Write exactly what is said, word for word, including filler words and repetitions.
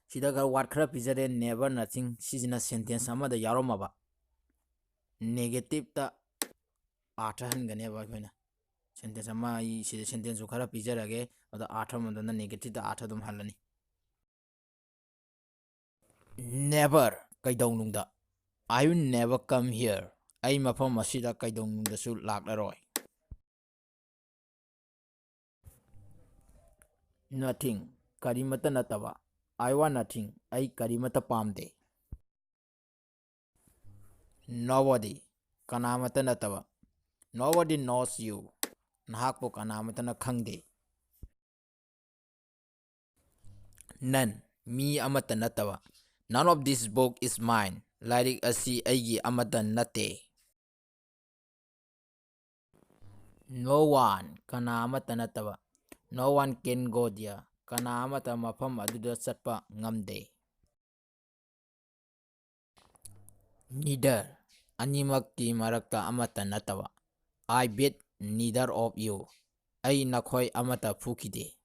ꯁꯤꯗ ꯈꯔ word ꯈꯔ ꯄꯤꯖꯔꯦ, never, nothing꯫ ꯁꯤꯁꯤꯅ sentence ꯑꯃꯗ ꯌꯥꯎꯔꯝꯃꯕ negative ꯇ ꯑꯥꯔꯊ ꯍꯟꯒꯅꯦꯕ ꯑꯩꯈꯣꯏꯅ꯫ Sentence ꯑꯃ ꯑꯩ ꯁꯤꯗ sentence ꯁꯨ ꯈꯔ ꯄꯤꯖꯔꯒꯦ, ꯑꯗꯣ ꯑꯥꯔꯊ ꯑꯃꯗꯅ negative ꯇ ꯑꯥꯔꯊ ꯑꯗꯨꯝ ꯍꯜꯂꯅꯤ꯫ Never, ꯀꯩꯗꯧꯅꯨꯡꯗ꯫ I will never come here꯫ ꯑꯩ ꯃꯐꯝ ꯑꯁꯤꯗ ꯀꯩꯗꯧꯅꯨꯡꯗꯁꯨ ꯂꯥꯛꯂꯔꯣꯏ꯫ Nothing, ꯀꯔꯤꯃꯠꯇ ꯅꯠꯇꯕ꯫ I want nothing, ꯑꯩ ꯀꯔꯤꯃꯠꯇ ꯄꯥꯝꯗꯦ꯫ Nobody, ꯀꯅꯥꯃꯠꯇ ꯅꯠꯇꯕ꯫ Nobody knows you, ꯅꯍꯥꯛꯄꯨ ꯀꯅꯥꯃꯠꯇꯅ ꯈꯪꯗꯦ꯫ None, ꯃꯤ ꯑꯃꯠꯇ ꯅꯠꯇꯕ꯫ None of this book is mine, ꯂꯥꯏꯔꯤꯛ ꯑꯁꯤ ꯑꯩꯒꯤ ꯑꯃꯠꯇ ꯅꯠꯇꯦ꯫ No one, ꯀꯅꯥ ꯑꯃꯠꯇ ꯅꯠꯇꯕ꯫ No one can go there, ꯀꯅꯥ ꯑꯃꯠꯇ ꯃꯐꯝ ꯑꯗꯨꯗ ꯆꯠꯄ ꯉꯝꯗꯦ꯫ Neither, ꯑꯅꯤꯃꯛꯀꯤ ꯃꯔꯛꯇ ꯑꯃꯠꯇ ꯅꯠꯇꯕ꯫ I beat neither of you, ꯑꯩ ꯅꯈꯣꯏ ꯑꯃꯠꯇ ꯐꯨꯈꯤꯗꯦ꯫